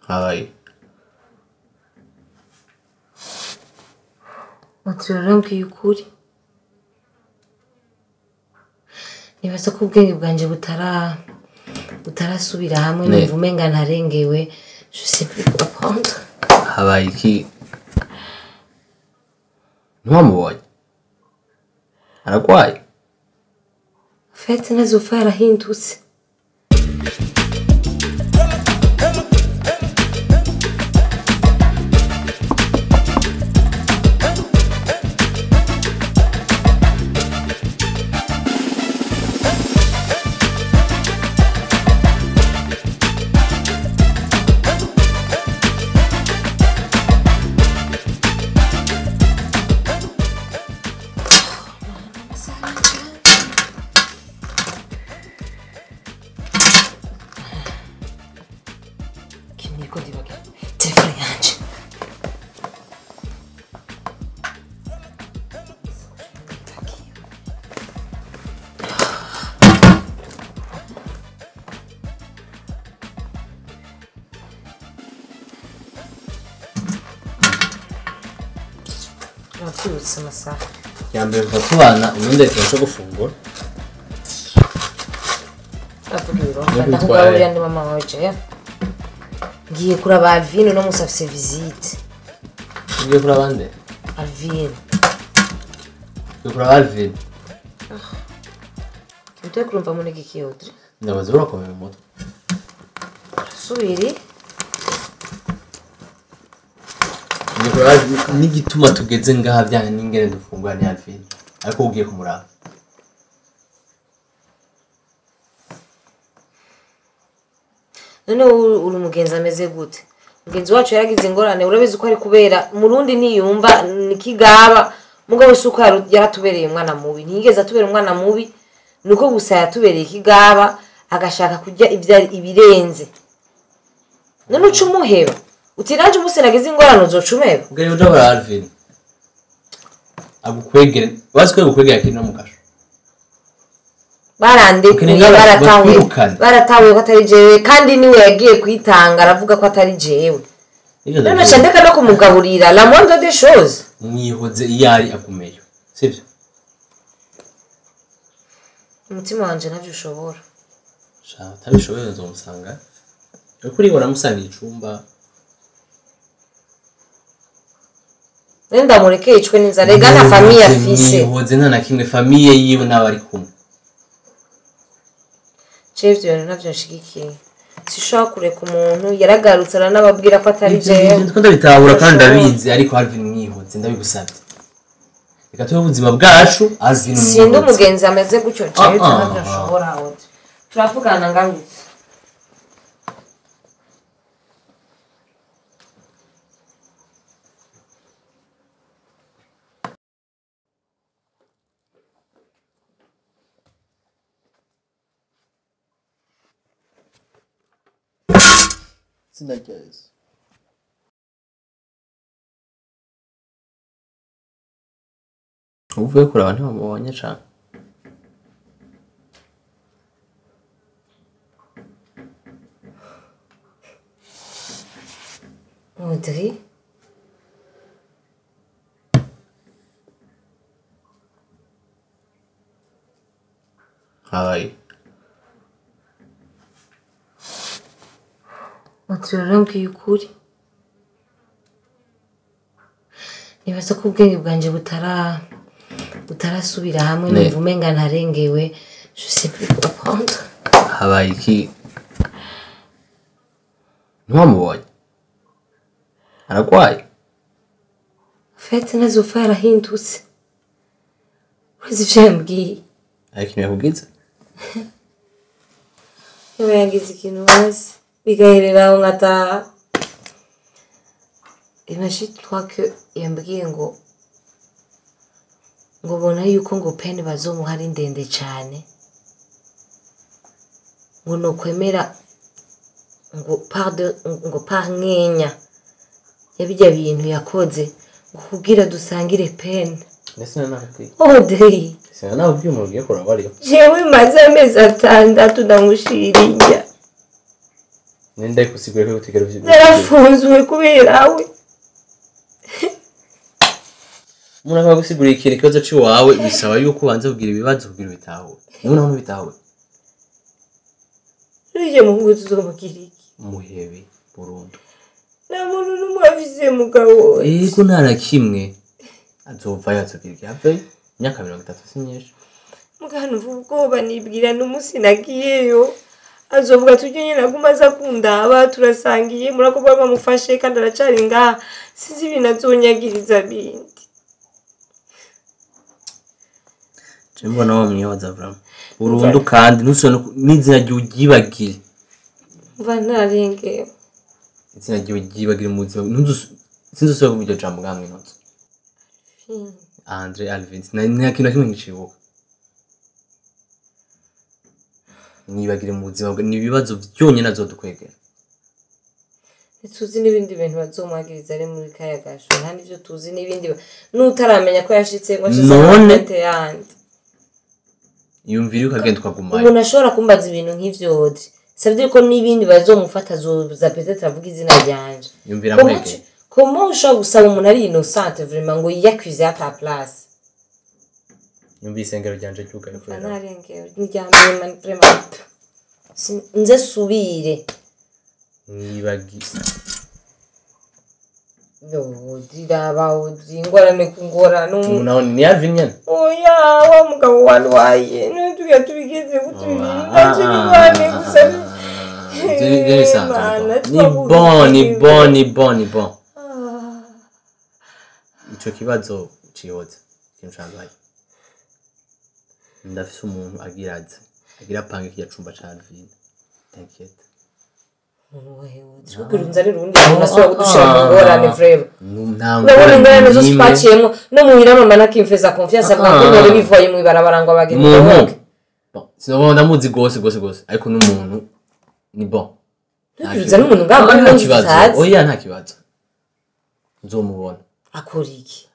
Habaye. Urambwiye ukuri. Nibaza ko ubwenge bwanje butarasubira hamwe numva umenga ntarengewe. Je sais plus quoi prendre. Habaye iki? Ntiwamubonye? Aragwaye? En fait, ntazopfa yarahindutse. Telefone yanje. Urabyutse amasaha. Ya mbere kuva tubana ubundi tubasha gufungura. Ndakugaburira ndi mama wawe jewe. Ngiye kuraba Alvin uno musi afise visite. Ugiye kuraba nde? Alvin. Ugiye kuraba Alvin? Utari kurumva muri iki Audrey? Ndabaza urakomeye mu mutwe. Subiri. Ngiye kuraba Alvin n'igituma tugeze ngaha byane n'ingene dufungura ni Alvin. Ariko ugiye kumuraba. None uri umugenzi ameze gute? Umugenzi wacu yaragize ingorane, urabizi ko ari kubera Murundi ntiyumva nikigaba, mugabo si uko yaratubereye umwana mubi. Ntiyigeze atubera umwana mubi, nuko gusa yatubereye ikigaba agashaka kurya ibirenze. None uca umuheba. Uti nanje umunsi nagize ingorane uzoca umheba? Ubwo uja bara Alvin. Agukwegere, wazi ko agukwegera kiri no mu kasho. Barandekuye, baratahuye ko atari jewe, kandi niwe yagiye kwitanga aravuga ko atari jewe. None aca ndeka no kumugaburira, la moindre des choses. Mwihoze iyo ari agumeyo, sivyo? Umutima wanje ntavyo ushobora. Sha, utabishoboye nzomusanga. Uriko uribona musanga icumba. Nenda mureke yicwe n'inzara, rega nta famille afise. Mwihoze nta na kimwe, famille yiwe n'abo ari kumwe. Jewe ivyo bintu ntavyo nshigikiye. Sinshobora kureka umuntu yaragarutse aranababwira ko atari jewe. Ndiko ndabitahura kandi ndabizi, ariko Alvin mwihoze ndabigusavye. Reka tube ubuzima bwacu, Alvin mwihoze. Sindi umugenzi ameze gutyo, jewe ivyo ntavyo nshobora. Turavugana ngarutse. Izina rya Yesu. Uvuye kuraba ntiwamubonye cane. Audrey? Habaye. Urambwiye ukuri. Nibaza ko ubwenge bwanje butarasubira hamwe numva umenga ntarengewe. Je sais plus quoi prendre. Habaye iki? Ntiwamubonye? Aragwaye? En fait, ntazopfa yarahindutse. Urazi ivyo yambwiye? Hari ikintu yakubwize? Yoba yagize ikintu hasi. Bigaherera aho nkataha. Imagine-toi que yambwiye ngo bona yuko ngo peni bazomuha ari ndende cane, ngo nokwemera ngo ngo par nkenya ya birya bintu yakoze ngo kugira dusangire peni. Ndetse nanakubwiye. Audrey. Sinanakubwiye umuntu ugiye kuraba ariho. Jewe maze amezi 6 ndamushira indya. Nenda kusigura ko utigera uvyi. Narafunzwe kubera we. Umuntu akaba gusigurira ikintu ikibazo c'iwawe bisaba yuko ubanza kugira ibibazo kugira ubitahure. Niba naho ntubitahure. Uriya muhungu tuzomugira iki? Muhebe burundu. Nta muntu n'umwe afise mugabo. Yego nta na kimwe. Azovayo azogira iki? Aveyo. Imyaka 30 si myinshi. Mugabo numva ubwoba nibwira n'umunsi nagiyeyo. Azovuga tujye nyine aguma aza kundaba turasangiye murako bamufashe kandi aracari ngaha. Sinzi ibintu azonyagiriza bindi. Je mbona wa mwihoza vraiment. Burundu kandi ntusone n'izina ry'ugibagire. Mva ntarengewe. Izina ry'ugibagire mu buzima sinzusubira kuvuga iryo jambo ngamwe ntuzo. Andre Alvin nta kintu na kimwe nkicibuka. Nibagire mu buzima bwe ni ibibazo byonyine azodukwegera. Ntituzi n'ibindi bintu bazomwagiriza ari muri kaya gasho nta n'ivyo tuzi n'ibindi n'utaramenya ko yashitse ngo ashitse None yandi. Yumvira ukagenda ukagumayo. Umuntu ashobora kumbaza ibintu nk'ivyo Audrey. Ça veut dire ko n'ibindi bazomufata azoza peut-être avuga izina ryanje. Yumvira mwege. Comment ushobora gusaba umuntu ari innocente vraiment ngo yiyacuse à ta place? Yumvira isengero ryanje ryugaye kubera. Ntarengewe ndyamye vraiment. Nze subire. Nibagire. Audrey raba Audrey ingorane ku ngorane. Umuntu ni Alvin nyene. Oya wa mugabo wantwaye none tubigeze gutubiri ingorane gusa. Ni bon ni bon ni bon ni bon. Ico kibazo cihoza ikintu cambaye. Ndafise umuntu agira aze agira apange kirya cumba ca Alvin. T'inquiète. Kugira unzanire urundi muntu asubira kudushira mu ngorane vraiment. Nta Urabona ingorane zose twaciyemo no muhira mama nakimfeza confiance avuga ko none bivoye mw'ibarabara ngo abagenzi Umuntu. Bon, sinabona ndamuzi gose gose gose ariko n'umuntu ni bon. Ntukiruza n'umuntu ngaho Nta kibazo. utazi. Oya nta kibazo. Nzomubona. Akora iki?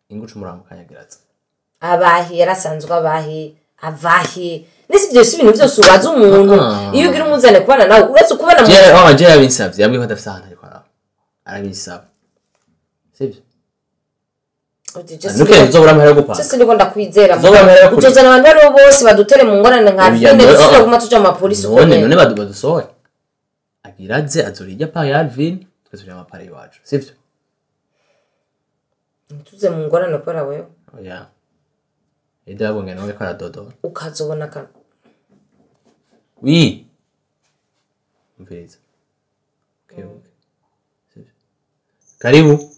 Ingucu muramukanya agira aze. Abahe yarasanzwe abahe avahe. Nese ibyo si ibintu byose ubaza umuntu. Iyo ugira umuzane kubana nawe uretse kubana mu Jewe yabinsavye yambwiye ko adafise ahantu ariko araba. Arabinsaba. Sivyo? Nuke uzobura amahera yo gupanga. Sisi ndiko ndakwizera. Uzobura amahera yo kurya. Utozana abantu baribo bose badutere mu ngorane nka Oya, Alvin dusubire kuguma tuja mu mapolisi uko None nyene. none badusohoye. Agira aze azora irya pare ya Alvin twese turi amapare iwacu. Sivyo? Tuze mu ngorane kubera wewe. Oya. Ida yabonye nawe ko aradodora. Ukazobona ka. Oui. Mviriza. Okay, okay. Sivyo. Karibu.